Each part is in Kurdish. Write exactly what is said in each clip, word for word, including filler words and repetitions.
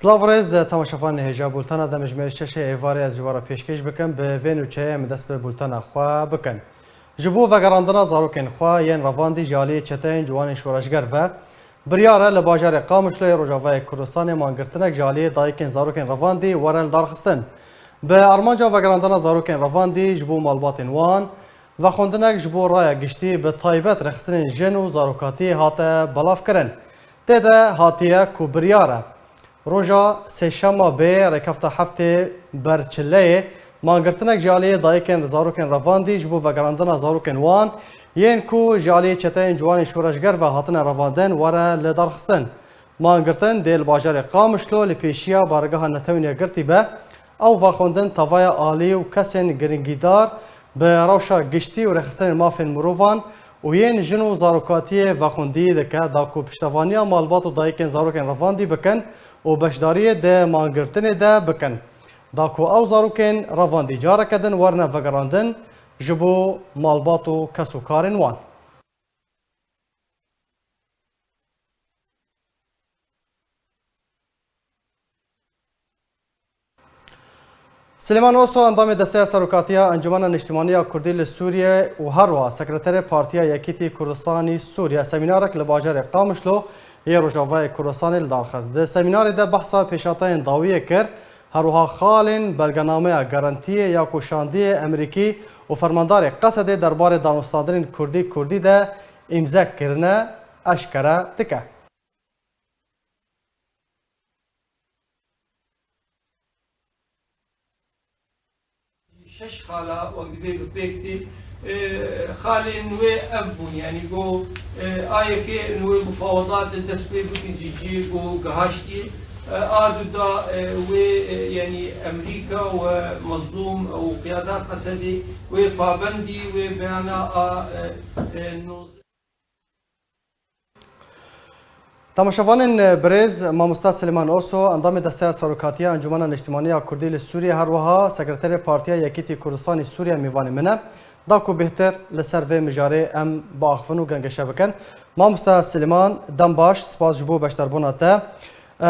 Silav rêz temaşevanê hêja, bultena demjimêr şeşê êvarê ez ji we re pêşkêş bikim. Bi vê nûçeyê em dest bi bultena xwe bikin. Ji bo vegerandina zarokên xwe yên revandî ji aliyê çeteyên ciwanên şoreşger ve, biryar e li bajarê Qamişlo yê Rojavayê Kurdistanê mangirtinek ji aliyê dayikên zarokên revandî were lidarxistin. Bi armanca vegerandina zarokên revandî ji bo malbatên wan, vexwendinek ji bo raya giştî, bi taybet rêxistinên jin û zarokatiyê hate belavkirin. Tê de hatiye ku biryar e roja sêşema bê rêkefta heftê ber çileyê, mangirtinek ji aliyê dayikên zarokên revandî ji bo vegerandina zarokên wan, yên ku ji aliyê çeteyên ciwanên şoreşger ve hatine revandin, were lidarxistin. Mangirtin dê li bajarê Qamişlo li pêşiya Baregeha Netewên Yekgirtî be. Ew vexwendin tevaya alî û kesên giringîdar bi rewşa giştî û rêxistinên mafên mirovan û yên jin û zarokatiyê vexwendî dike, da ku piştevaniya malbat û dayikên zarokên revandî bikin û beşdariyê di mangirtinê de bikin, da ku ew zarokên revandî careke din werine vegerandin ji bo malbat û kesûkarên wan. Silêman Oso, endamê Desteya Serokatiya Encûmena Niştimanî ya Kurdî li Sûriyê û herwiha Sekreterê Partiya Yekîtî Kurdistanî Sûriye, semînarek li bajarê Qamişlo yê Rojavayê Kurdistanê li dar xist. Di semînarê de behsa pêşhateyên dawiyê kir, herwiha xalên belgenameya garantiyê ya ku şandiyê Emerîkî û fermandarê Qesedê derbarê danûstandinên Kurdî Kurdî de îmze kirine eşkere dike. Şeş xala wek divê bi pêk tê. E, xalên wê ev bûn, yanî go, e, a yekê in wê mufawedat dest pê bikin jî cî go gihaştî. E, a du da, e, wê, e, yanî Emerîka we Mezlûm û qiyada Qesedê wê pabendî wê beyana a, e, e, nozdeh. Temaşevanên birêz, mamosta Silêman Oso, endamê Desteya Serokatiya Encûmena Niştimanî ya Kurdî li Sûriyê, her wiha Sekreterê Partiya Yekîtî Kurdistanî Sûriye mêvanê min e. Da ku bêhtir li ser vê mijarê em biaxivin û gengeşe bikin. Mamosta Silêman, dem baş, spas ji bo beşdarbûna te. E,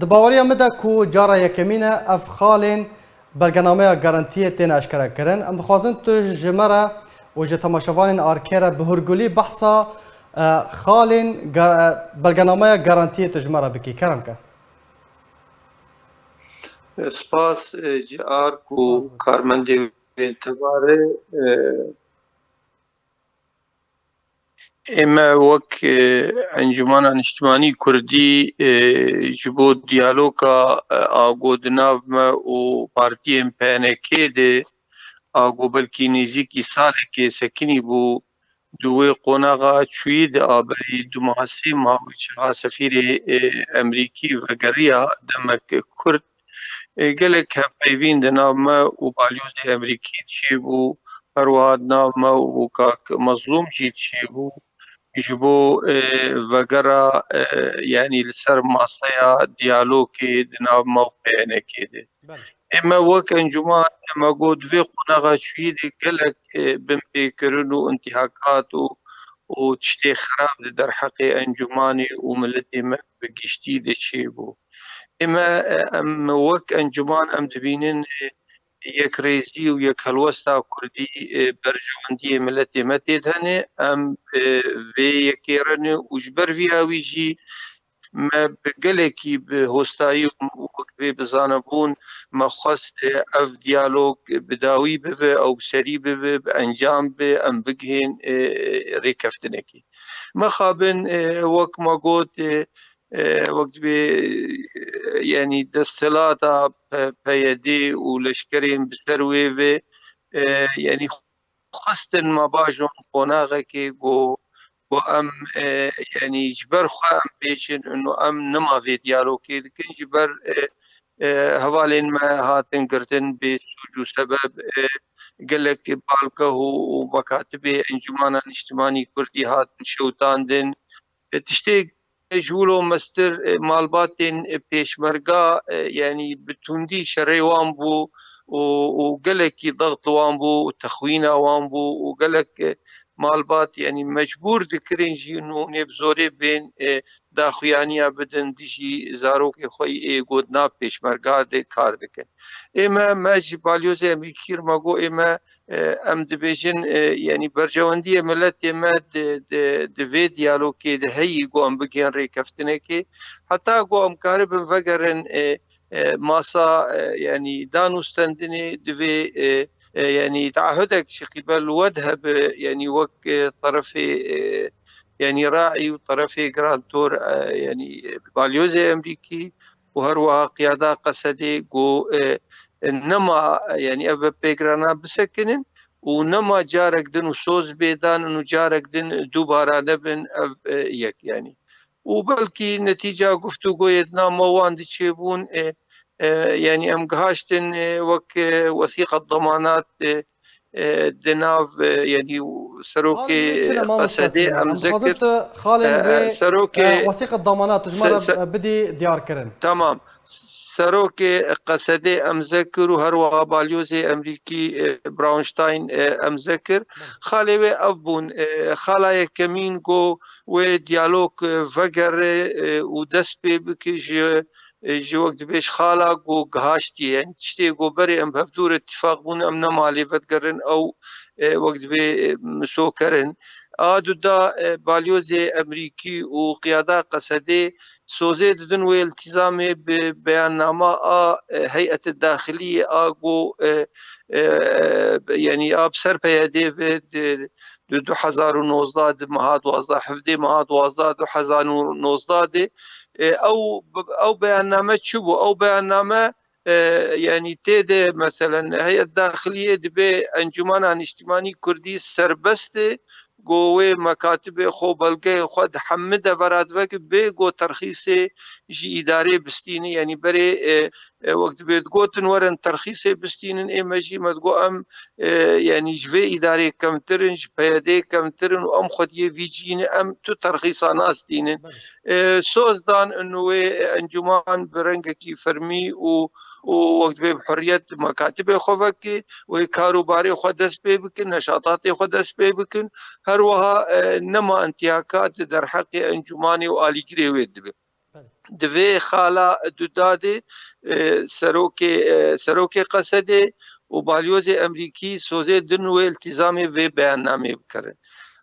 Di baweriya min de ku cara yekemîn e ev xalên belgenameya garantiyê têne eşkerekirin. Em dixwazin tu ji me re û ji temaşevanên Arkê re bi hurgulî behsa, e, xalên ga-, e, belgenameya garantiyê tu ji me re bikî. Kerem ke. Spas, e, ji Ark û Spas. Karmendê wê tevare, e, Ê me wek, e, Encûmana Niştimanî Kurdî, e, ji bo diyaloga, e, a ku di nav me û partiyên P N K'ê de a ku belkî nêzîkî salekê sekinî bû, di wê qonaxa çûyî de a berî du meha sê meha wê çaxa sefîrê, e, Emerîkî vegeriya demek kurt. E, gelek hevpeyvîn di nav me û balyozê Emerîkî çêbû, her wiha di nav me û kak Mezlûm jî çêbû. Ji bo, e, vegera, e, yanî li ser maseya diyalogê di nav me û P N K'ê de. Belê. Ê me wek encûman, me got, di vê qonaxa çûyî de gelek, e, binpêkirin û intîhakat û, û tiştê xerab di derheqê encûmanê û miletê me bi giştî de çêbû. Ê me, e, em wek encûman em dibînin, e, yekrêzî û yekhelwesta Kurdî, e, berjewendiyê miletê me tê de hene. Em, e, vê yekê re ne û ji ber vîya wî jî me bi gelekî bi hostayî û wek vê bi zanebûn me xwest, e, ev diyalog bi dawî bibe, ew bi serî bibe, bi encam be, em bigihên, e, rêkeftinekê. Mixabin, e, wek me got, e, e, wek dibê, e, yanî desthilata P-, P Y D û leşkerên bi ser wê ve, e, yanî xwestin me bajon qonaxekê ku, ku em, e, yanî ji ber xwe em bêjin û em nima vê diyalogê dikin, ji ber, e, e, hevalên me hatin girtin bê sûc û sebeb, e, gelek balgeh û, û mekatibê Encûmana Niştimanî Kurdî hatin şewitandin. E, tiştê ji wilo mestir, e, malbatên, e, pêşmerga, e, yanî bi tundî şerê wan bû û, û gelekî dext li wan bû û texwîna wan bû û gelek, e, malbat, yanî mecbûr dikirin jî nû nê bi zorê bên, e, daxuyaniya bidin dijî zarokê xwe yê got nav pêşmerga de kar dikin. Ê me, me ji balyozê Amerîkî re me got, ê me, e, em dibêjin, e, yanî berjewendiyê miletê me di, di, di vê diyalogê de heyî ku em bigihên rêkeftinekê. Heta ku em karibin vegerin, e, e, masa, e, yanî danûstendinê divê, e, e, yanî teahudek ji qîbel we de hebe, yanî wek, e, terefê, e, yanî raî û terefê grantor, e, yanî, e, balyozê Amerîkî û her wiha qiyada Qesedê ku, e, e, nema, e, yanî ev pêgirana bisekinin û nema carek din û soz bê dan û carek din dubara nebin ev, e, yek yanî. Û belkî netîca guftûgoyê di nav me wan de çêbûn, e, e, yanî em gihaştin, e, wek, e, wesîqet demanat, e, e, di nav, e, yanî serokê Xalê, çi ne mamosta Qesedê Silêman? Em em dixwazin zikir, tu xalên e, wê, serokê e, wesîqet demanat tu ji me se-, re, se-, e, bidî diyar kirin. Tamam. Serokê Qesedê em zekir û her wiha balyozê Amerîkî, e, Braunstein, e, em zekir. Belê. Xalê wê ev bûn, e, xala yekemîn ku wê diyalog, e, vegere, e, û dest pê bike ji, e, ji wek dibêj xala ku gihaştiye. Tiştê ku berê em bi hevdû re îtîfaq bûn, em nema lê vedigerin, ew, e, wek dibê, e, misokerin. A du da, e, balyozê Amerîkî û qiyada Qesedê sozê didin wê îltîzamê bi beyannama a, e, Heyetê Daxiliyê a ku, e, e, yanî a bi ser P Y D'ê ve di, di du hezar û nozdeh di meha duwazdeh, hevdê meha duwazdeh du hezar û nozdeh de, e, ew, ew beyanname çi bû? Ew beyanname, e, yanî tê de meselen Heyet Daxiliyê dibê Encûmena Niştimanî Kurdî serbest e, ku wê mekatibê xwe, belgeyê xwe di hemî devera divek bê ku terxîsê ji îdarê bistîne, yanî berê, e, e, wek dibê digotin werin terxîsê bistînin, ê me jî me digot em, e, yanî ji vê îdarê kemtir in, ji P Y D'ê kemtir in û em xwediyê vî cî ne, em tu terxîsa nastînin. Belê. E, soz dan in wê encûman bi rengekî fermî û, û wek dibê bi hurriyet mekatibê xwe veke, wê kar û barê xwe dest pê bikin, neşatatê xwe dest pê bikin. Her wiha, e, nema intiyaka di derheqê encûmanê û alîgirê wê dibe. Belê. Di vê xala duda de, e, serokê, e, serokê Qesedê û balyozê Amerîkî sozê din wê îltîzamê vê beyannamê bikirin.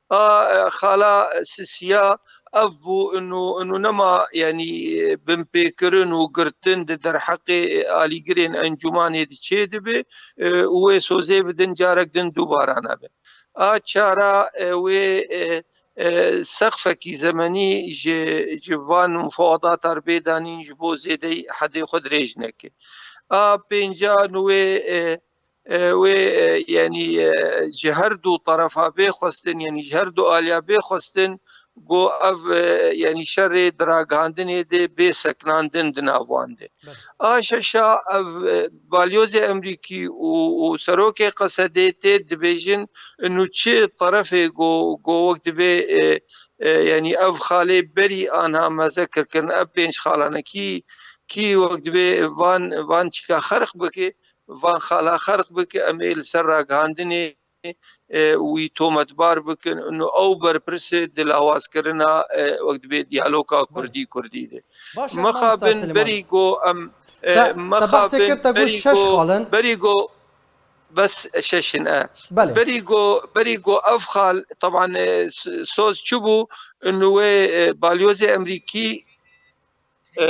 A, e, xala sisiya ev bû, inu, inu nema, yanî, e, binpêkirin û girtin di derheqê, e, alîgirên encûmanê de çêdibe, e, û wê sozê bidin, carek din dubara nebin. A çara, e, wê, e, e, seqfekî zemenî ji, ji van mufawedata re bê danîn ji bo zêdeyî hedê xwe dirêj neke. A pênca wê, e, e, wê, e, yanî, e, ji her du terefa bê xwestin, yanî ji her du aliya bê xwestin, ku ev, e, yanî şerê di ragihandinê de bê sekinandin di nav wan de. Belê. A şeşa ev, e, balyozê Amerîkî û, û serokê Qesedê tê dibêjin, inu çi terefê ku, ku wek dibê, e, e, yanî ev xalê berî anha meze kir kirin, ev pênc xalane kî, kî wek dibê van, van çîka xerq bike, van xala xerq bike, em ê li ser ragihandinê, e, wî tometbar bikin. Ino ew berpirsê di lawazkirina, e, wek dibê diyaloga Belê. Kurdî Kurdî de. Baş e, mamosta Mixabin Silêman. Berî go em, e, Te, te behsê mixabin kir, te got berî şeş go, xal in. Berî go, bes şeş in, e. Belê. Berî go, berî go ev xal, teban, e, s-, soz çi bû? Ino wê, e, balyozê Amerîkî, e,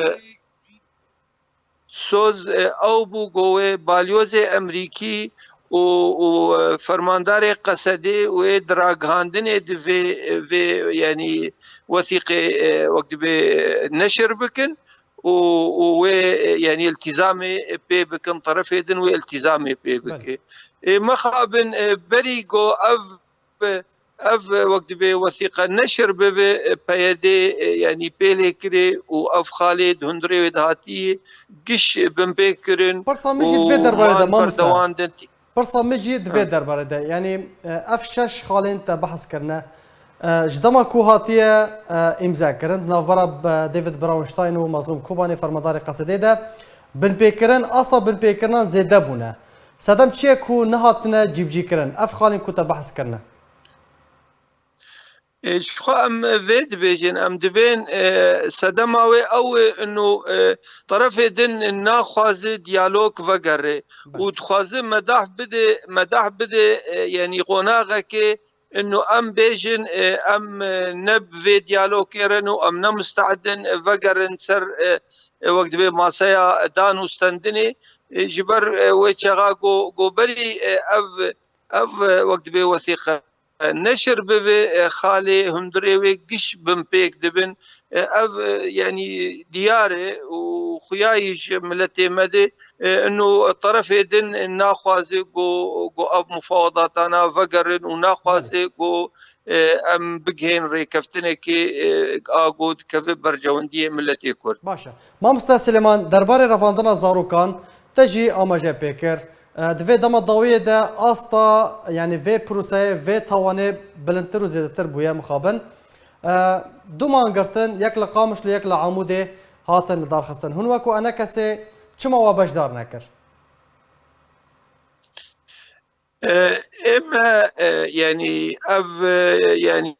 soz, e, ew bû ku wê balyozê Amerîkî û, û, e, fermandarê Qesedê wê di ragihandinê di vê, vê, yanî wesîqê, e, wek dibê, e, neşir bikin û, û wê, e, yanî îltîzamê pê bikin, terefê din wê îltîzamê pê Belê. Bike. Ê, mixabin, e, berî ku ev Ev, e, wek dibê wesîqe neşir bibe, e, P Y D, e, yanî pêlê kirê û ev xalê di hundirê wê de hatî giş binpê kirin Pirsa min jî di vê û derbarê de, man mamoste. Berdewam din tî. Pirsa min jî di vê Ha. derbarê de. Yanî, e, ev şeş xalên te behs kirine, e, ji dema ku hatiye, e, îmze kirin, di navbera, e, David Braunstein û Mazlûm Kobanê, fermandarê Qesedê de, binpêkirin, asta binpêkirinan zêde bûne. Sedem çi ye ku nehatine cîbicîkirin? Ev xalên ku te behs kirine? E, ji xwe em vê dibêjin, em dibên, e, sedema wê ew e, ino, e, terefê din naxwaze diyalog vegere û dixwaze medah bide, medah bide, e, yanî qonaxekê, ino em bêjin, e, em, e, ne bi vê diyalogê re ne û em ne musteid in, e, vegerin ser, e, e, wek dibê maseya dan û stendinê, e, ji ber, e, wê çaxa ku, ku berî, e, ev, ev, e, wek dibê wesîqe neşir bibe, e, xalê hundirê wê giş binpêk dibin. E, ev, e, yanî diyar e û xuyayî ji miletê me de, e, ino terefê din naxwaze ku, ku ev mufawedatana vegerin û naxwaze ku, e, em bigihên rêkeftinekê, e, a ku dikeve berjewendiyê miletê Kurd. Baş e. Mamoste Silêman, derbarê revandina zarokan te jî amaje pê kir. E, di vê dema dawiyê de asta, yanî vê proseyê, vê tawanê bilindtir û zêdetir bûye mixabin. E, du man girtin, yek li Qamişlo, yek li Amûdê hatin lidarxistin. Hûn wekû enekesê çima we beşdar nekir? E, ê me, e, yanî ev, e, yanî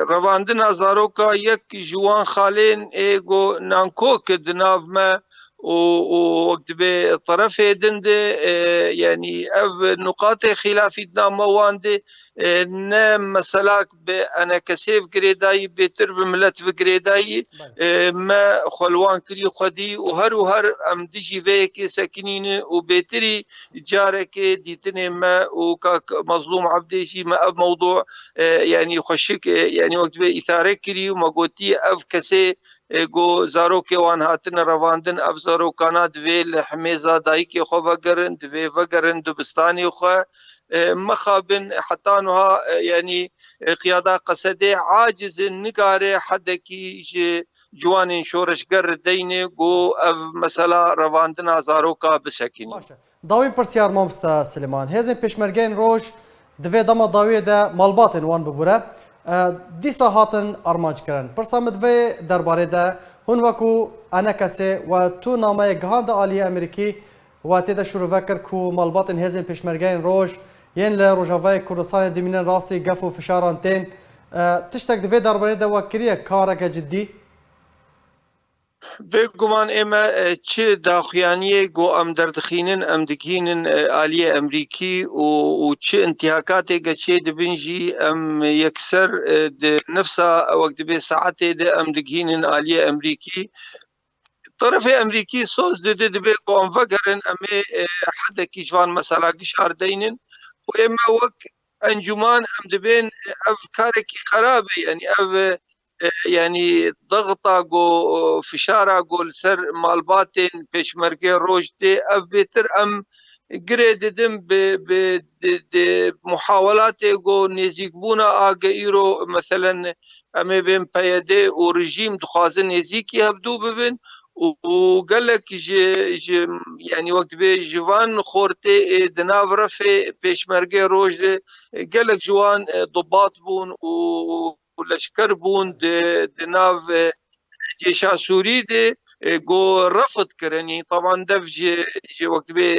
revandina zaroka yek ji wan xalên ê ku nankok e di nav me û, û wek dibê terefê din de, e, yanî ev nuqatê xîlafî di nav me wan de, e, ne meselak bi enekesê ve girêdayî, bêtir bi milet ve girêdayî, Belê. e, me xwe li wan kirî xwedî û her û her em dijî vê yekê sekinîne û bêtirî carekê dîtinê me û kak Mezlûm Ebdê jî me ev mewdû, e, yanî xweşik, e, yanî wek dibê îtare kirî û me gotî ev kesê, e, ku zarokê wan hatine revandin, ev zarokana divê li himêza dayikê xwe vegerin, divê vegerin dibistanê xwe. E, mixabin heta nuha, e, yanî, e, qiyada Qesedê aciz e, nikare hedekî ji ciwanên şoreşger re deyne ku ev mesela revandina zaroka bisekinî. Baş e. Dawîn pirsyar mamoste Silêman. Hêzên Pêşmergeyên Roj di vê dema dawiyê de malbatên wan bibûre, e, dîsa hatin armanc kirin. Pirsa min di vê derbarê de, hûn wekû enekesê we tu nameyê gihande aliyê Amerîkî, we tê de şirove kir ku malbatên Hêzên Pêşmergeyên Roj yên li Rojavayê Kurdistanê dimînin rastî gef û fişaran tên. E, tiştek di vê derbarê de we kiriye kareke cidî? Bêguman ê me, e, çi daxuyaniyê ku em derdixînin, em digihînin, e, aliyê Emrîkî û, û çi întîhakatê ke çê dibin jî em yekser, e, di nifsa wek dibê saetê de em digihînin aliyê Emrîkî. Terefê Emrîkî soz dide, dibê ku em vegerin, em ê, e, hedekî ji van mesela gişar deynin û ê me wek encûman em dibên, e, ev karekî xerab e, yanî ev, e, e, yanî dixta ku, e, fişara ku li ser malbatên Pêşmergê Roj tê, ev bêtir em girê didin bi, bi, di, di muhawelatê ku nêzîkbûna a ge îro, meselen, em ê bên P Y D û rejîm dixwazin nêzîkî hevdû bibin û, û gelek ji, ji, yanî wek dibê ji van xortê ê di nav refê Pêşmergê Roj de gelek ji wan, e, dubat bûn û, û leşker bûn di, di nav, e, cêşa Sûrî de, e, ku refid kirin. Yanî, teban dev ji, ji wek dibê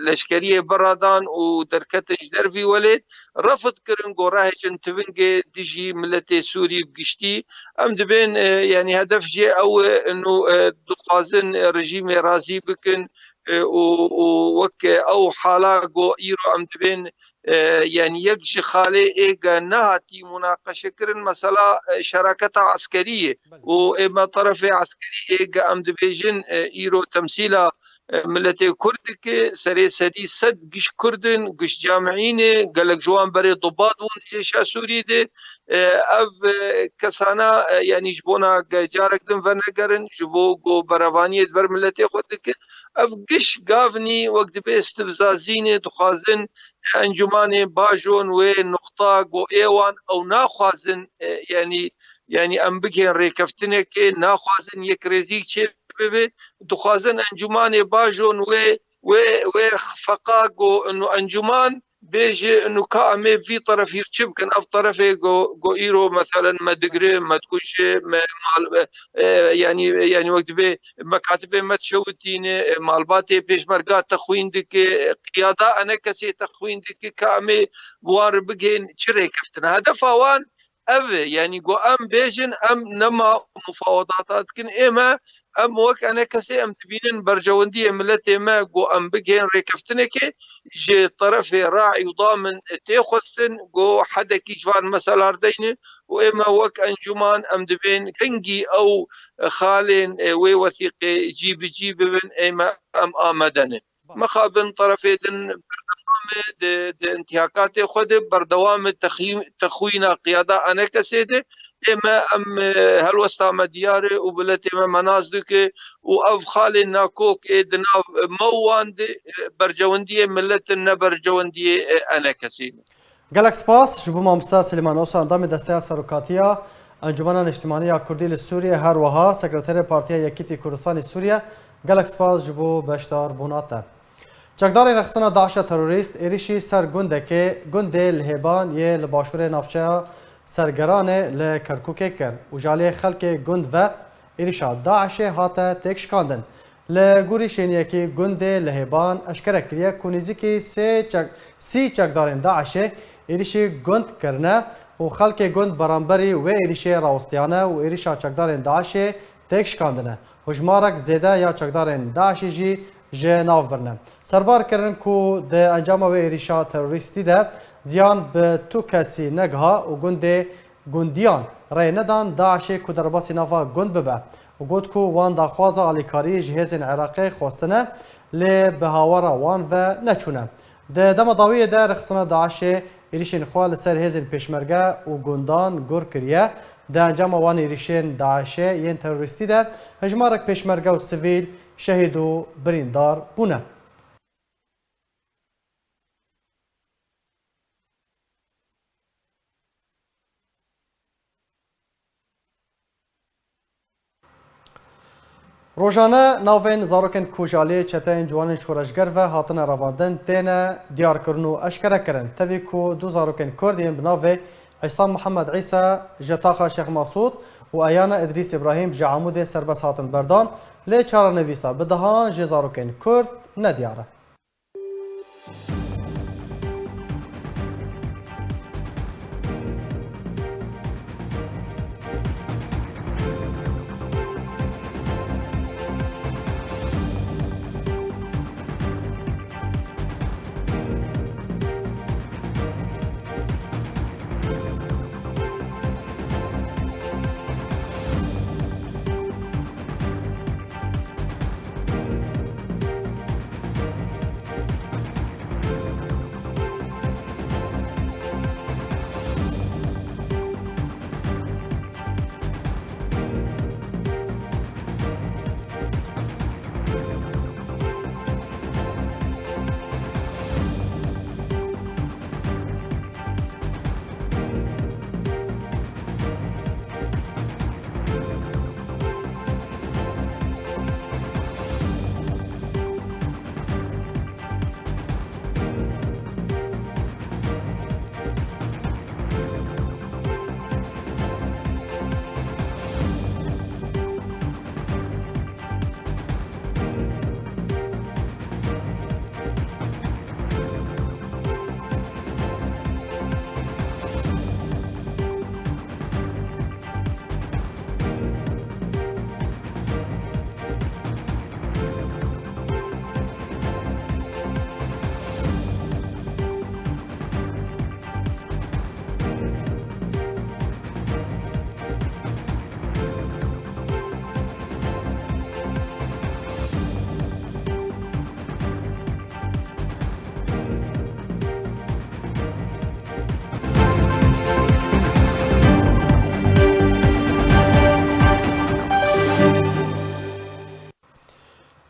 leşkeriyê biradan û derketin ji dervî welêt, refid kirin ku rehêjin tivingê dijî miletê Sûrî bi giştî. Em dibên, e, yanî hedef jê ew e, ino, e, dixwazin, e, rejîmê razî bikin, e, û, û wek ew hala ku îro em dibên, e, yanî yek ji xalê ê ge nehatî munaqeşe kirin, mesela, e, şeraketa eskerî ye. Belê. Û ê me terefê eskerî ê ge em dibêjin, e, îro temsîla, e, miletê Kurd dike, serê sedî sed giş Kurd in, giş camiî ne, gelek ji wan berê dubat bûn di cêşa Sûrî de. E, ev, e, kesana, e, yanî ji bona ge carek din venegerin, ji bo ku berevaniyê di ber miletê xwe dikin. Ev giş gavnî wek dibê stivzazînê dixwazin encûmanê bajon wê nuqta ku ê wan ew naxwazin, e, yanî, yanî em bigihên rêkeftinekê, naxwazin yekrêzîk çê bibe, dixwazin encûmanê bajon wê, wê, wê feqa ku ino encûman bêje ino ka em ê vî terefî çi bikin, ev terefê ku, ku îro meselen me digire, me dikuje, me mal, e, yanî, yanî wek dibê mekatibê me dişewitîne, e, malbatê pêşmerga texwîn dike, e, qiyada enekesê texwîn dike, ka em ê bi wan re bigihên çi rêkeftin. Hedefa wan ev e. Yanî ku em bêjin, em nema mufawedata dikin, ê me, em wek enekesê em dibînin berjewendiyê miletê me ku em bigihên rêkeftinekê, ji terefê Raî û Damin tê xwestin ku hedekî ji van meselar deynin û ê me wek encûman em dibên kengî ew xalên, e, wê wesîqê cî bi cî bibin, ê me em amade ne. Mixabin terefê din berdewam e di, di intihakatê xwe de, berdewam e texî-, texwîna qiyada enekesê de. Ê me em, e, helwesta me diyar e û miletê me me nas dike û ev xalên nakok ê di nav me û wan de, e, berjewendiyê miletin ne berjewendiyê, e, enekesê ne. Gelek spas ji bo mamosta Silêman Osa, endamê Desteya Serokatiya Encûmena Niştimanî ya Kurdî li Sûriyê, her wiha Sekreterê Partiya Yekîtî Kurdistanê Sûriye. Gelek spas ji bo beşdarbûna te. Çekdarên rexistina DAIŞê terorîst êrişî ser gundekê, gundê Lihêban yê li başûrê navçeya Sergeranê li Kerkûkê kir û ji aliyê xelkê gund ve êrişa DAIŞê hate têkşikandin. Li gorî şêniyekî gundê Lihêban eşkere kiriye ku nêzîkî sê çek-, sî çekdarên DAIŞê êrişî gund kirine û xelkê gund beramberî wê êrişê rawestiyane û êrişa çekdarên DAIŞê têkşikandine. Hejmarek zêde ya çekdarên DAIŞê jî ji nav birine. Serbar kirin ku di encama wê êrişa terorîstî de ziyan bi tu kesî negiha û gundê gundiyan rê nedan DAIŞê ku derbasî nava gund bibe û got ku wan daxwaza alîkariyê ji hêzên Iraqê xwestine, lê bi hawara wan ve neçûne. Di dema dawiyê de rexistina DAIŞê êrişên xwe li ser hêzên pêşmerge û gundan gur kiriye. Di encama wan êrişên DAIŞê yên terorîstî de hejmarek pêşmerge û sivîl şehîd û birîndar bûne. Rojane navên zarokên ku ji aliyê çeteyên ciwanên şoreşger ve hatine revandin têne diyarkirin û eşkerekirin. Tevî ku du zarokên Kurd yên bi navê Îsa Mihemed Îsa ji taxa Şêx Masûd û Eyana Îdrîs Îbrahîm ji Amûdê serbest hatin berdan, lê çarenivîsa bi dehan ji zarokên Kurd nediyar e.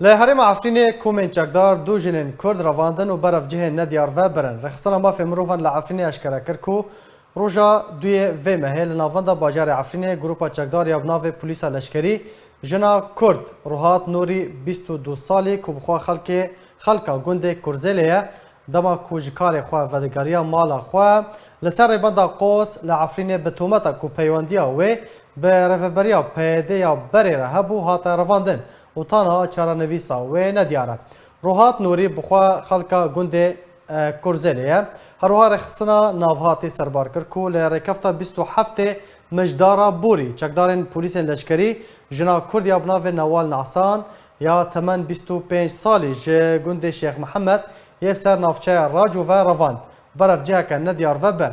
Li herêma Efrînê komên çekdar du jinên Kurd revandin û berev cihên nediyar ve birin. Rêxistina Mafê Mirovan li Efrînê eşkere kir ku roja duyê vê mehê li navenda bajarê Efrînê grupa çekdar ya bi navê Polîsa Leşkerî jina Kurd Ruhat Nûrî bîst û du salî ku bi xwe xelkê, xelka gundê Kurzêlê ye, dema ku ji karê xwe vedigeriya mala xwe, li ser rêbenda Qos li Efrînê bi tometa ku peywendiya wê bi rêveberiya P Y D ya berê re hebû hate revandin û ta niha çarenivîsa wê nediyar e. Ruhat Nûrî bi xwe xelka gundê Kurzelê ye. Her wiha rêxistina nav hatî serbar kir ku li rêkefta bîst û heftê Mijdara Borî çekdarên polîsên leşkerî jina Kurd ya bi navê Nawal Nasan ya temen bîst û pênc salî ji gundê Şêx Mihemed yê bi ser navçeya Raco ve revand, berev ciheke nediyar ve bir.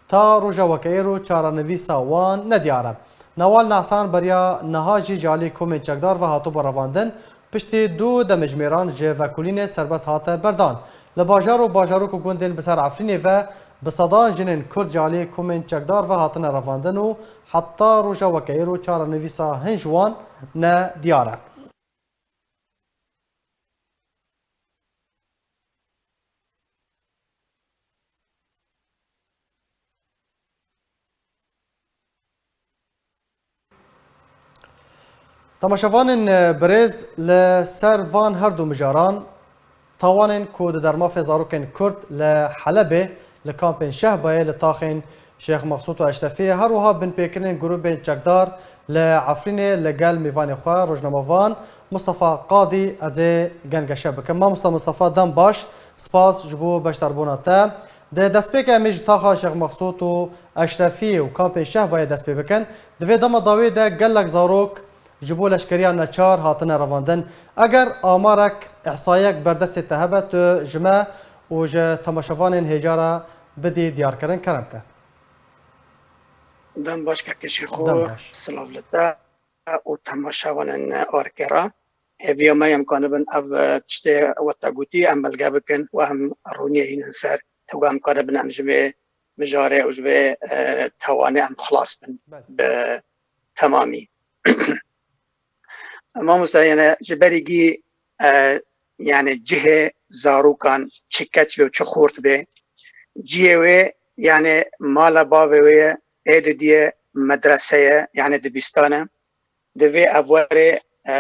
Ta roja weke êro çarenivîsa wan nediyar e. Nawal Nasan beriya niha jî ji alî komên çekdar ve hatibû revandin, piştî du demjimêran ji vekolînê serbest hate berdan. Li bajar û bajarok û gundên bi ser Efrînê ve bi sedan jinên Kurd ji alî komên çekdar ve hatine revandin û heta roja weke êro çarenivîsa hin ji wan ne diyar e. Temaşevanên, e, birêz, li ser van her du mijaran, tawanên ku di dermafê zarokên Kurd li Helebê, li kampên Şehbayê, li taxên Şêx Mexsûd û Eşrefiyê, her wiha binpêkirinên grûbên çekdar li Efrînê li gel mêvanê xwe rojnamevan Mustafa Qadî ez ê gengeşe bikim. Mamosta Mustafa, dem baş, spas ji bo beşdarbûna te. Di destpêkê em ê ji taxa Şêx Mexsûd û Eşrefiyê û kampên Şehbayê dest pê bikin. Di vê dema dawiyê de gelek zarok ji bo leşkeriya neçar hatine revandin. Eger amarek, îhsayek ber destê te hebe, tu ji me û ji temaşevanên hêja re bidî diyarkirin, kerem ke. Dem baş kekê Şêxo, Dem baş. Silav li te û temaşevanên Arke re. Hêviya me em kanibin ev, e, tiştê we te gotî em belge bikin û em rûniyê hînin ser. Tewge em kanibin em ji vê mijarê û ji vê, e, tawanê em xilas bin Belê. Bi temamî. Mamoste, yani ji berî gî, e, yani cihê zarokan çi keç be û çi xort be, cihê wê yani mala bavê wê ye, ê didiyê medrese ye, yani dibistan e. Divê ev were, e,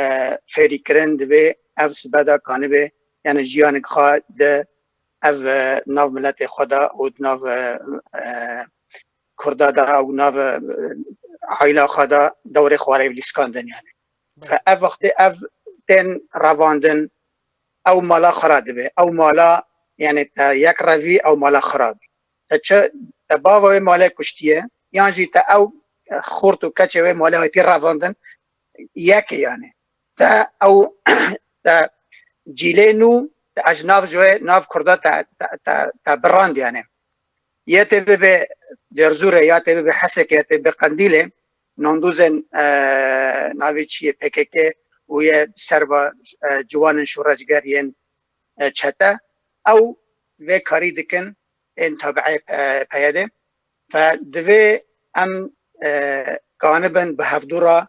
fêrîkirin, divê ev sibe de kanibe, yani jiyanek xwe de ev, e, nav miletê xwe de û di nav, e, e, Kurda de û nav, e, aîla xwe de dewrê xwe re lîskandin yani. Fe ev wextê ev tên revandin, ew mala xira dibe. Ew mala, yani te yek revî ew mala xira bî. Te çi, te bava wê malê kuştiye, yan jî te ew xort û keçê wê malê hatî revandin, yek e yani. Te ew, te cîlê nû, te ecnav ji wê nav Kurda te, te, te, te birand yani. Ya tê bibe Dêrzûrê, ya tê bibe Hesekê, ya tê bibe Qendîlê, nandozên, e, navê çi ye, P K K û ye serva, e, ciwanên şoreşger yên, e, çete, ew vê karî dikin ên tabi'ê, e, P Y D'ê. Fe divê em, e, kanibin bi hevdû re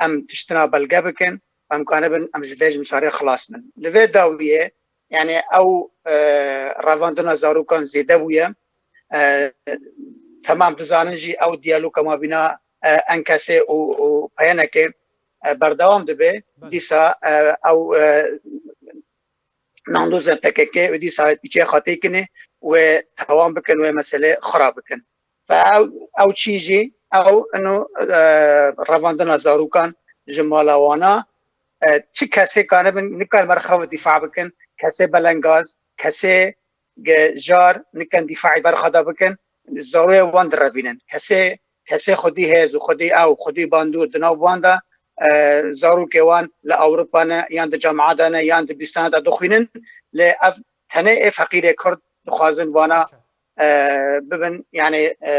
em tiştina belge bikin, em kanibin em ji vê ji misarê xilas bin. Li vê dawiyê, yani ew, e, revandina zarokan zêde bûye. E, temam dizanin jî ew diyaloga mabîna, e, Enkesê û, û P Y N'ê, e, berdewam dibe. Belê. Dîsa, e, ew, e, nandozên P K K û dîsa pîçê xwe têkine wê tewam bikin, wê meselê xira bikin. Fe ew, ew çî jî, ew ino, e, revandina zarokan ji mala wana, e, çi kesê kanibin, nikan ber xwe dîfa bikin, kesê belengaz, kesê ge-, jar nikan dîfaî ber xwe de bikin, zaroyê wan direvînin. Kesê, kesê xwedî hêz û xwedî ew, xwedî bandor di nav wan de, e, zarokê wan li Ewropa ne, yan di cemaat de ne, yan di bîstana de dixwînin, lê ev tenê ê feqîrê Kurd dixwazin vana, e, bibin, yani, e,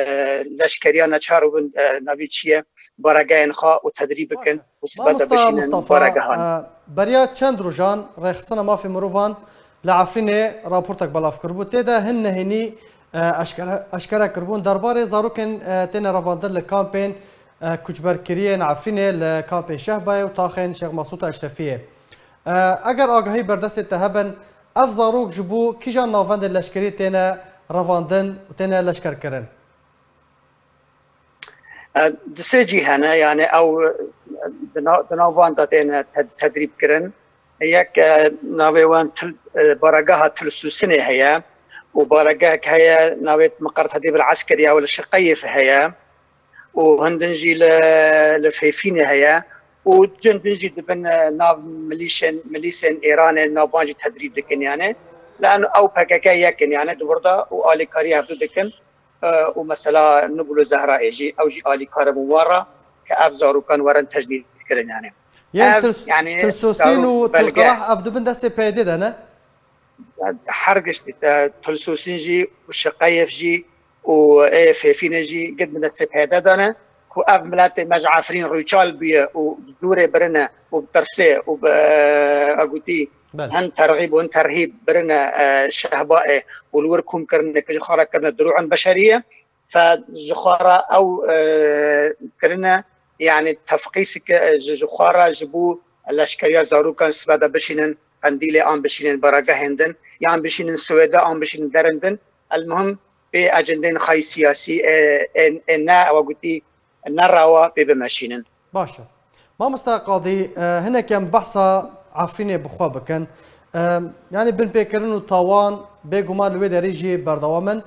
leşkeriya neçar û bin, e, navî çi ye, baregehên xwe û tedrîb bikin û sibe de Mamosta bişînin Mustafa, baregehan. E, beriya çend rojan Rêxistina Mafê Mirovan li Efrînê raportek belav kiribû. Tê de hin nehênî, e, eşkere, eşkere kiribûn derbarê zarokên, e, têne revandin li kampên, e, koçberkiriyên Efrînê, li kampên Şehbayê û taxên Şêx Mesûd Eşrefiyê. E, eger agahî berdestê te hebin, ev zarok ji bo kîjan navendên leşkerî têne revandin û têne leşkerkirin? E, di sê cî hene, yani ew, e, di na-, di nav van de têne te-, tedrîb kirin. Yek, e, navê wan Til-, e, baregeha Tilsûsinê heye û baregehek heye navê Miqer Tedrîb el Eskerî ew li Şiqeyif heye û hindin jî li, li Fêfînê heye û cindin jî dibin, e, nav milîşên, milîsên Êranê nav van jî tedrîb dikin yani. Leano ew P K K yek in, yani di wir de û alîkarî hevdû dikin, e, û mesela Nubul û Zehrayê jî, ew jî alîkar in wan re ke ev zarokan werin tecnîdkirin, yani. Yên Ev, til-, yani, Tilsosîn zarok û belge. Tilqirah ev dibin destê P Y D de ne? Her giştî te Tilsosîn jî û Şiqeyef jî û ê Fêfînê jî gid bi destê P Y D de ne ku ev miletê me ji Efrîn rûçal bûye û bi zorê birine û bi tirsê û bi, e, gotî Belê. hin terxîb û hin terhîb birine, e, Şehbayê û li wir kom kirine ku ji xwe re kirine dirû'in beşerî ye. Fe ji xwe re ew, e, kirine, yani tefqîsike, e, ji, ji xwe re ji bo leşkeriya zarokan sibe de bişînin Qendîlê, an bişînin baragehên din, yan bişînin Swêde, an bişînin derên din. Elmuhim pê ecendên xwe yî siyasî, e, e, e, ne, ewa gotî, ne rewa pê bimeşînin. Baş e. Mamosta Qadî, e, hinek em behsa Efrînê bi xwe bikin. E, yani binpêkirin û tawan bêguman li wê derê jî berdewam in.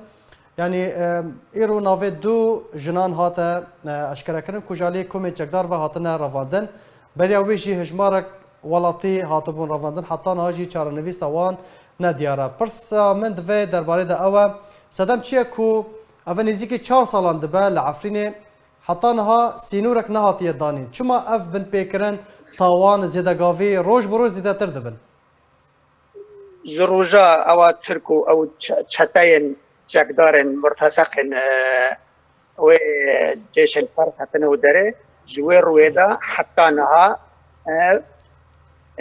Yani, e, îro navê du jinan hate, e, eşkerekirin ku ji aliyê komên çekdar ve hatine revandin. Beriya wê jî hejmarek welatî hatibûn revandin. Heta niha jî çarenivîsa wan nediyar e. Pirsa min di vê derbarê de ew e, sedem çi ye ku ev nêzîkî çar salan dibe li Efrînê heta niha sînorek nehatiye danîn. Çima ev binpêkirin, tawan, zêdegavî roj bi roj zêdetir dibin? Ji roja ewa Tirk û ew çe-, çeteyên çekdarên murteseqên, e, wê cêşên ferq hatine û derê, ji wê rûyê de heta niha, e,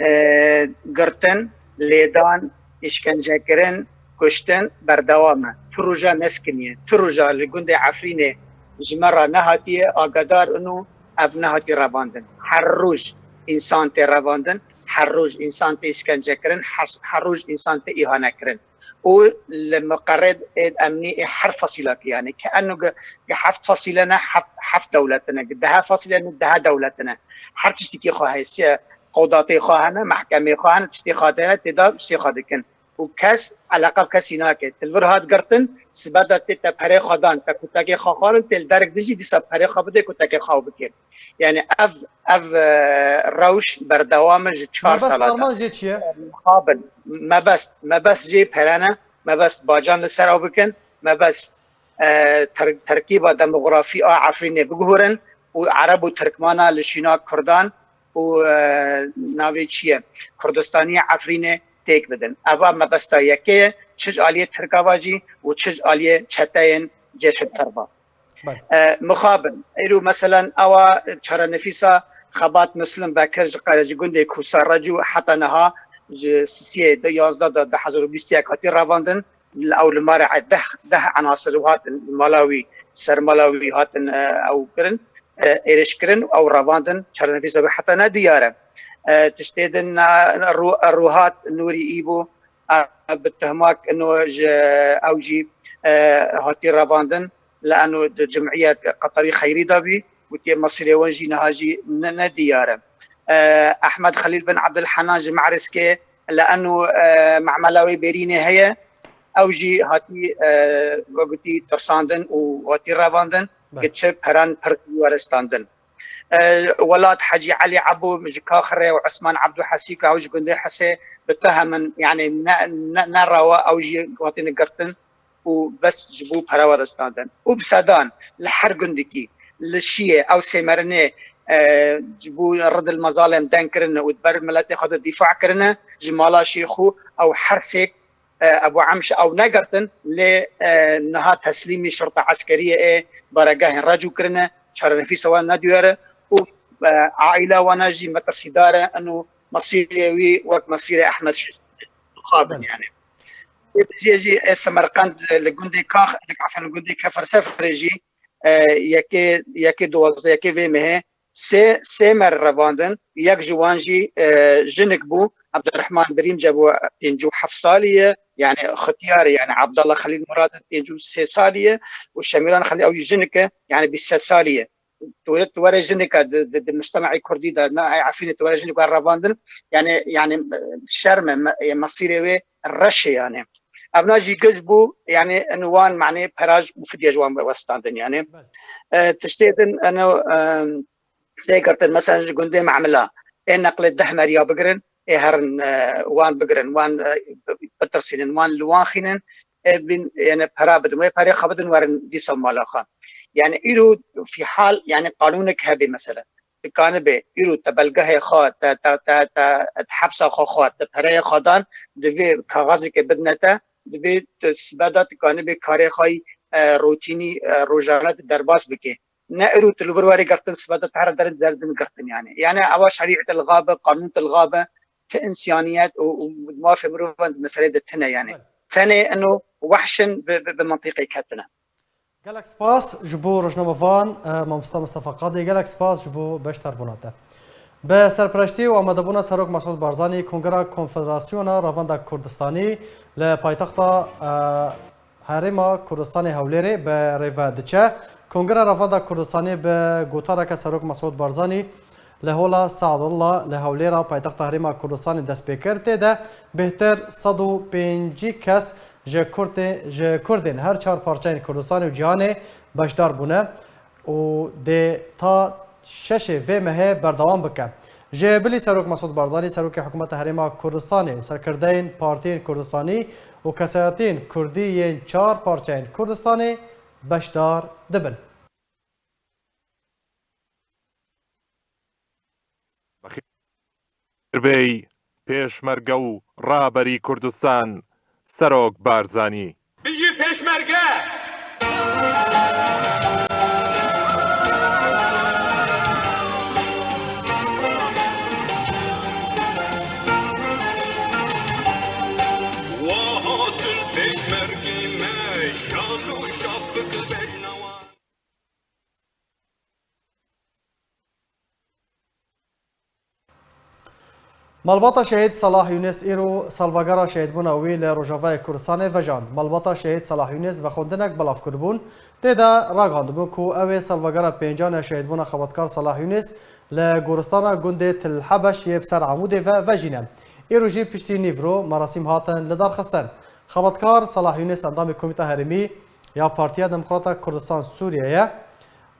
e, girtin, lêdan, îşkencekirin, kuştin berdewam e. Tu roja neskiniye. Tu roja li gundê Efrînê ji me re nehatiye agadar û ev nehatiye revandin. Her roj însan tê revandin, her roj însan tê îşkencekirin, her, her roj însan tê îhanekirin. Û li miqerê ê emnî ê her fasîlakî, yani ke eno ge, ge heft fasîle ne, heft, heft dewletine, ge dehe fasîle ne, dehe dewletine. Her tiştekî xwe heye, qewdatê xwe hene, mehkemê xwe hene, tiştê xwe hene, têda tiştê xwe dikin. Û kes eleqa bi kesî nake. Ti li vir hat girtin, sibe de tê te perê xwe dan, te kutekê xwe xwarin, tê li derek din jî dîsa perê xwe bidê, kutekê xwe bike. Yani ev, ev, e, rewş berdewam e ji çar Mebest sala de. Armanc jê çi ye? Mixabin, mebest, mebest jê pere ne, mebest bacan li ser ew bikin, mebest, e, ter-, terkîba demografî a Efrînê biguhurin û Ereb û Tirkmana li şîna Kurdan û, e, navê çi ye? Kurdistaniyê Efrînê têk bidin. Eva mebesta yekê ye, çi ji aliyê Tirka ve jî û çi ji aliyê çeteyên cêşên terba. Belê. E, mixabin. Êro meselen ewa çarenivîsa Xebat Muslim Bekir ji qere ji gundê Kûsa Recû heta niha ji sisiyê de yazdeh de du hezar û bîst û yek hatî revandin. Ew li mare deh, deh enasir û hatin mala wî, ser mala wî hatin, e, ew kirin, e, êrişkirin, ew revandin, çarenivîsa wî heta ne diyar e. E, tiştê din, e, Rû-, Rûhat Nûrî Îbo, e, bi tuhmak ino ji ew jî, e, hatî revandin, li eno di cimiyet Qeterî Xeyrî de bî, gotiye mesîrê wan jî niha jî ne, ne diyar e. E, Ehmed Xelîl bin Ebdilhenan ji Me'riskê, li eno, e, memela wê Bêrînê heye, ew jî hatî, e, wek gotî tirsandin û hatî revandin, Belê. Gi çi peran pir weristandin. E, Welat Hecî Elî Ebû ji Kaxirê û Esman Ebdû Hesî ku ew ji gundê Hesê bi tuhemin, yani ne, ne, ne rewa ew jî hatine girtin û bes ji bo pere weristandin. Û bi sedan li her gundikî, li Şiyê ew sê merinê, e, ji bo ridil mezalên deng kirine û di ber miletê xwe de dîfa kirine, ji mala Şêxû ew her sêk e, Ebû Emş ew negirtin, lê, e, niha teslîmî şirta eskeriyê ê baregehên Recû kirine, çarenivîsa wan nediyar e û, e, aîla wana jî metirsîdar e, eno mesîrê wî wek mesîrê Ehmed Şêx mixabin Belê. yani. Ê dijê jî ê Semerqend li gundê Kax, li, efendim, gundê Kefir Sefrê jî, e, yekê, yekê duwazdeh, yekê vê mehê sê, sê mer revandin, yek ji wan jî, e, jinik bû, Ebdurrehman Birîmce bû, pêncî û heft salî ye, yani xitiyar e, yani Abdallah Xelîl Murad pêncî û sê salî ye û Şemîran Xelîl ew jî jinik e, yani bîst sê salî ye. Tu were, tu were jinika di, di, di mujtemaê kurdî de, na ê Efrînê tu were jinik were revandin, yani, yani, e, şerm e, me-, e, mesîrê wê reş e yani. Evna jî giş bû, yani, in wan, manê, peraj û fidye ji wan westandin yani. Belê. E, tiştê din, eno, e, lê girtin, mesela ji gundê Memila, ê neqlê deh meriya bigirin, ê herin, e, wan bigirin, wan, e, bitirsînin, wan li wan xînin, ê bin, yani pera bidin, wê perê xwe bidin werin dîsa mala xwe. Yani îro fî hal, yani qanûnek hebe mesela. Dikanibe îro te belgehê xwe, te, te, te, te, te hepsa xwe xwe, te pereyê xwe dan, divê kaxezekê bidine te, divê tu sibe de dikanibe karê xwe, e, rotînî, e, rojane tu derbas bike. Ne îro tu li vir werî girtin, sibe de te here derin derdin girtin yani. Yani ewa şerîet el xabe, qanûn el xabe, ti însaniyet û, û mafê mirovan di meselê de tine yani. Belê. Tenê ino wehşin bi, bi, bi mentiqê ketine. Gelek spas ji bo rojnamevan, e, mamosta Mistefa Qadê, gelek spas ji bo beşdarbûna te. Bi serpereştî û amadebûna Serok Mesûd Barzanî, Kongera Konfederasyona Revenda Kurdistanî li paytexta, e, Herêma Kurdistanê Hewlêrê bi rê ve diçe. Kongera Revenda Kurdistanê bi gotareke Serok Mesûd Barzanî li Hola Saadullah li Hewlêra paytexta Herêma Kurdistanê dest pê kir. Tê de bêhtir sed û pêncî kes ji Kurdê-, ji Kurdên her çar parçeyên Kurdistanê û cîhanê beşdar bûne û dê ta şeşê vê mehê berdewam bike. Ji bilî Serok Mesûd Barzanî, Serokê Hikûmeta Herêma Kurdistanê û serkirdeyên partiyên Kurdistanî û kesayetiyên Kurdî yên çar parçeyên Kurdistanê beşdar dibin. Bexêr bey, pêşmerge û raberî Kurdistan, Serok Barzanî. Bijî pêşmerge! Wa hatin pêşmergê me, şal û şapik li bejna wan. Malbata Şehîd Salah Yûnis îro salvegera şehîdbûna wî li Rojavayê Kurdistanê vejand. Malbata Şehîd Salah Yûnis vexwendinek belav kiribûn, tê de ragihandibûn ku ew ê salvegera pêncan ya şehîdbûna xebatkar Salah Yûnis li goristana gundê Til Hebeş yê bi ser Amûdê ve vejîne. Îro jî piştî nîvro merasîm hatin lidarxistin. Xebatkar Salah Yûnis endamê Komîta Herêmî ya Partiya Demokrata Kurdistan Sûriye ye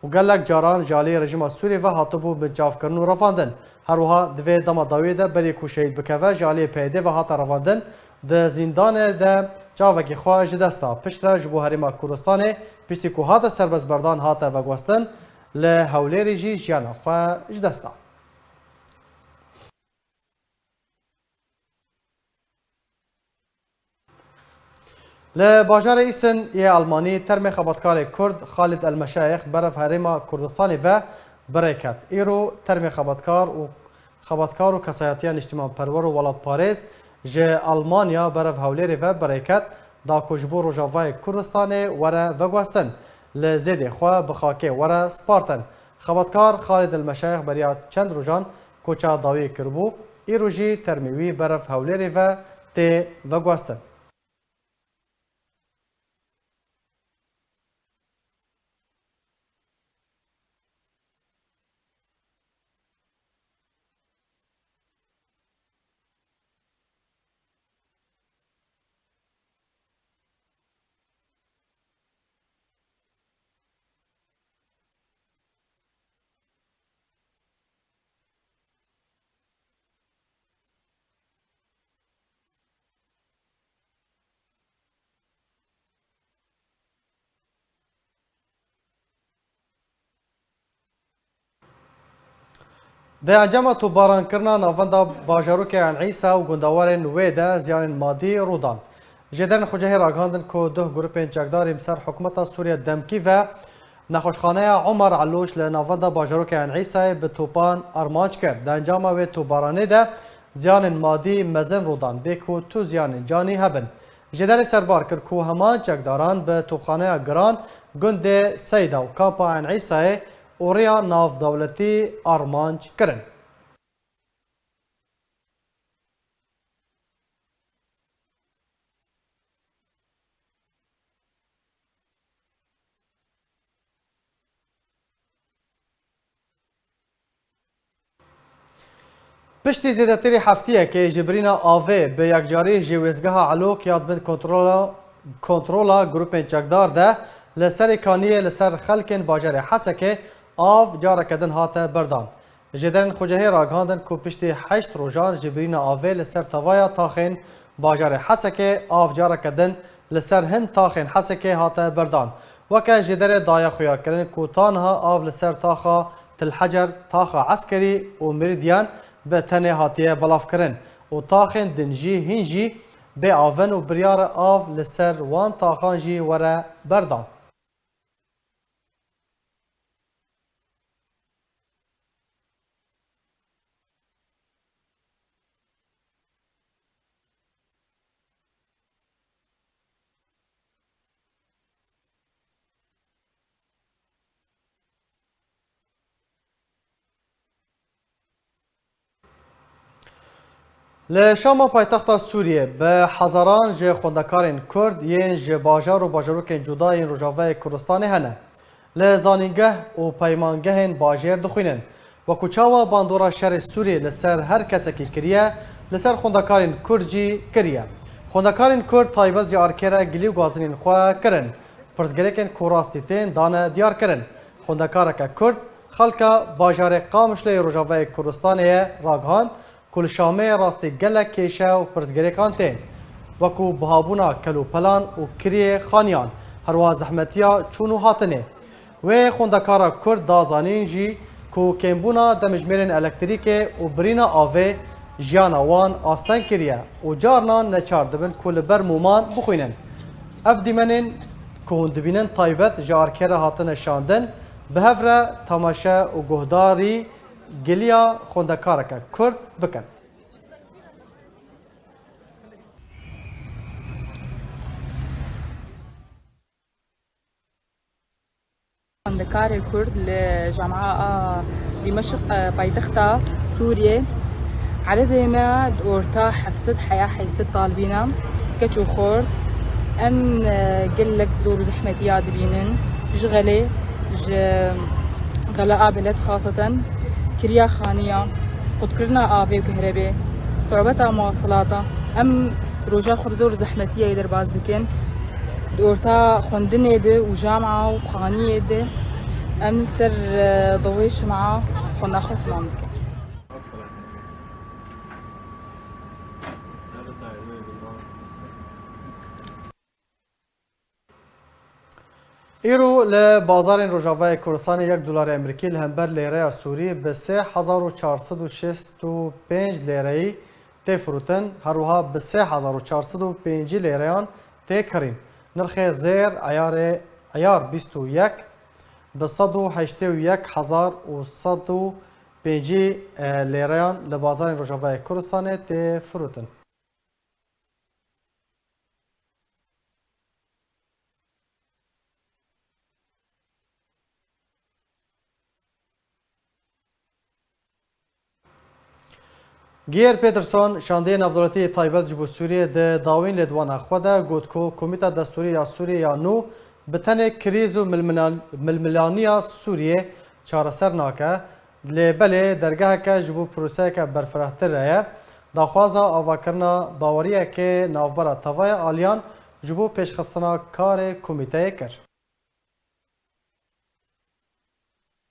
û gelek caran ji alî rejîma Sûriyê ve hatibû binçavkirin û revandin. Her wiha di vê dema dawiyê de berî ku şehîd bikeve, ji alî P Y D ve hate revandin, di zîndanê de çavekî xwe ji dest da. Piştre ji bo Herêma Kurdistanê, piştî ku hate serbestberdan, hate veguhestin, li Hewlêrê jî jiyana xwe ji dest da. Li bajarê Îsin yê Almanî termê xebatkarê Kurd Xalid Elmeşayix berev Herêma Kurdistanê ve bi rê ket. Îro termê xebatkar û xebatkar û kesayetiya niştimanperwer û welatparêz ji Almanya berev Hewlêrê ve bi rê ket, da ku ji bo Rojavayê Kurdistanê were veguhestin, li zêdê xwe bi xakê were spartin. Xebatkar Xalid Elmeşayix beriya çend rojan koça dawiyê kiribû, îro jî termê wî berev Hewlêrê ve tê veguhestin. Di encama topbarankirina navenda bajarokê Eyn Îsa û gundewarên wê de ziyanên madî rû dan. Jêderên xwecihî ragihandin ku duh grûpên çekdar ên bi ser hikûmeta Sûriye demkî ve nexweşxaneya Omer Eloş li navenda bajarokê Eyn Îsayê bi topan armanc kir. Di encama wê topbaranê de ziyanên madî mezin rû dan, bê ku tu ziyanên canî hebin. Jêderê serbar kir ku heman çekdaran bi topxaneya giran gundê Seyda û kampa Eyn Îsayê û rêya navdewletî armanc kirin. Piştî zêdetirî heftiyekê ji birîna avê bi yekcarî ji wêzgeha Elok ya di bin kontrola, kontrola grûpên çekdar de li Serê Kaniyê li ser xelkên bajarê Hesekê av careke din hate berdan. Jêderên xwecehê ragihandin ku piştî heşt rojan ji birîna avê li ser tevaya taxên bajarê Hesekê av careke din li ser hin taxên Hesekê hate berdan. Weke jêderê daye xuyakirin ku ta niha av li ser taxa Til Hecer, taxa Eskerî û Meridian bi tenê hatiye belavkirin û taxên din jî hîn jî bê av in û biryar e av li ser wan taxan jî were berdan. Li Şama paytexta Sûriyê bi hezaran ji xwendekarên Kurd yên ji bajar û bajarokên cuda yên Rojavayê Kurdistanê hene. Li zanîngeh û peymangehên bajêr dixwînin. Wekû çawa bandora şerê Sûriyê li ser her kesekî kiriye, li ser xwendekarên Kurd jî kiriye. Xwendekarên Kurd taybet ji arkêre gilî û gazinên xwe kirin. Pirsgirêkên ku rastî tên dane diyarkirin. Xwendekareke Kurd, xelka bajarê Qamişloyê Rojavayê Kurdistanê ye, ragihand ku li Şamê rastî gelek kêşe û pirsgirêkan tên, wekû buhabûna kelûpelan û kiriyê xaniyan, herwiha zehmetiya çûn û hatinê. Wê xwendekara Kurd da zanîn jî ku kêmbûna demjimêrên elektrîkê û birîna avê jiyana wan asteng kiriye û carinan neçar dibin ku li ber mûman bixwînin. Ev dîmenên ku hûn dibînin taybet ji arkê re hatine şandin, bi hev re temaşe û guhdarî giliya xwendekareke Kurd bikin. Xwendekarê Kurd li Cama a Dîmeşq, e, paytexta Sûriyê. Ededê me di orta heft sed heya heşt sed talibî ne, keç û xort. Em, e, gelek zor û zehmetiya dibînin. Ji xelê, ji xela a belet xaseten, kiriya xaniya, qutkirina avê û kehrebê, siûbeta muwasilata. Em roja xwe bi zor û zehmetiyê derbas dikin. Di orta xwendinê de û cama û xaniyê de em ser, e, dawê şima xwendina xwe temam dikin. Îro li bazarên Rojavayê Kurdistanê yek dolarê Amerîkî li hember lêreya Sûrî bi sê hezar û çar sed û şêst û pênc lêreyî tê firotin, her wiha bi sê hezar û çar sed û pêncî lêreyan tê kirîn. Nirxê zêr eyarê, eyar bîst û yek bi sed û heştê û yek hezar û sed û pêncî, e, lêreyan li bazarên Rojavayê Kurdistanê tê firotin. Geir Peterson, şandeyê navdewletî yê taybet ji bo Sûriyê di dawîn lêdwana xwe de got ku Komîta Destûrî ya Sûriyê ya nû bi tenê krîz û milmilan-, milmilaniya Sûriyê çareser nake, lê belê dergeheke ji bo proseyeke berfirehtir re ye. Daxwaza avakirina baweriyekê navbera tevaya aliyan ji bo pêşxistina karê komîteyê kir.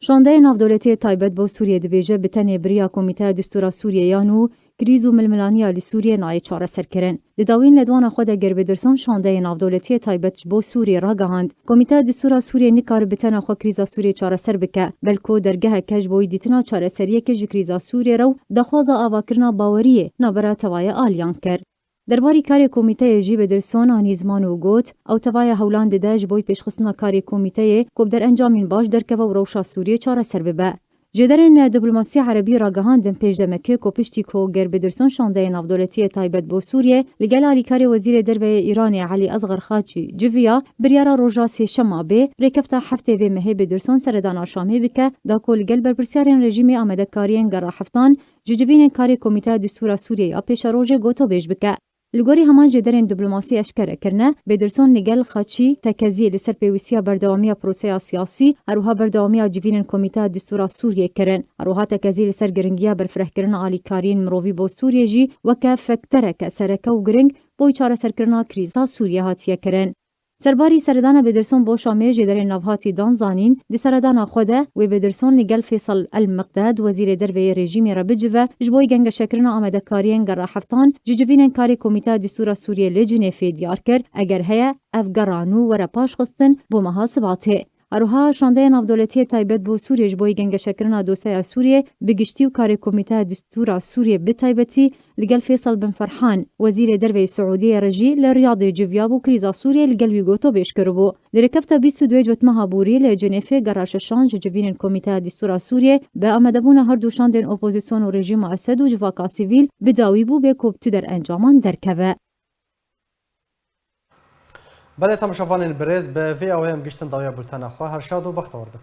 Şandeyê navdewletî yê taybet bo Sûriyê dibêje, bi tenê bi riya Komîteya Destûra Sûriyê ya nû, krîz û milmilaniya li Sûriyê nayê çareserkirin. Di dawîn lêdwana xwe de Geir Peterson şandeyê navdewletî yê taybet ji bo Sûriyê ragihand, Komîteya Destûra Sûriyê nikare bi tena xwe krîza Sûriyê çareser bike, belku dergeheke ji bo dîtina çareseriyekê ji krîza Sûriyê re û daxwaza avakirina baweriyê navbera tevaya aliyan kir. Derbarî karê komîteyê jî Peterson anî ziman û got, ew tevaya hewlan dide ji bo pêşxistina karê komîteyê ku bi derencamên baş derkeve û rewşa Sûriyê çareser bibe. Jêderên diplomasî erebî ragihandin pêş demekê ku piştî ku Geir Peterson şandeyê navdewletî yê taybet bo Sûriyê li gel alîkarê Wezîrê Derve yê Îranê Elî Esxer Xaçî civiya, biryara roja sêşema bê, rêkefta heftê vê mehê Peterson seredana Şamê bike, da ku li gel berpirsyarên rejîmê amadekariyên gera heftan ji civînên karê Komîteya Destûra Sûriyê ya pêşerojê gotobêj bike. Li gorî heman jêderên diplomasî eşkere kirine, Peterson li gel Xaçî tekezî li ser pêwîstiya berdewamiya proseya siyasî, her wiha berdewamiya civînên Komîteya Destûra Sûriyê kirin. Her wiha tekezî li ser giringiya berfirehkirina alîkariyên mirovî bo Sûriyê jî weke fektereke sereke û giring bo çareserkirina krîza Sûriyê hatiye kirin. Serbarî seredana Bêdirson Boşamê jêderên navhatî dan zanîn, di seredana xwe de wê Bêdirson li gel Fêsal El Miqdad, wezîrê derve yê rejîmê re bicive, ji bo gengeşekirina amadekariyên gera heftan ji civînên karê Komîteya Distûra Sûriyê li Cinêfê diyar kir, eger heye, ev gera nû were paşxistin bo meha Sibatê. Her wiha şandeya navdewletî yê taybet bo Sûriyê ji bo gengeşekirina dosyeya Sûriyê bi giştî û karê Komîteya Distûra Sûriyê bi taybetî li gel Fêsal bin Ferhan, wezîrê derve yê Siûdiyê re jî li Riyadê civiyabû krîza Sûriyê li gel wî gotobêj kiribû. Li rêkefta bîst û duyê Cotmeha Borî li Cinêfê gera şeşan ji civînên Komîteya Distûra Sûriyê bi amadebûna her du şandên opozîsyon û rejîma Esed û civaka sivîl bi dawî bû bê ku bi tu derencaman derkeve. Belê, temaşevanên birêz, bi vê awê em giştin dawiya bultena xwe. Her şad û bextewar bin.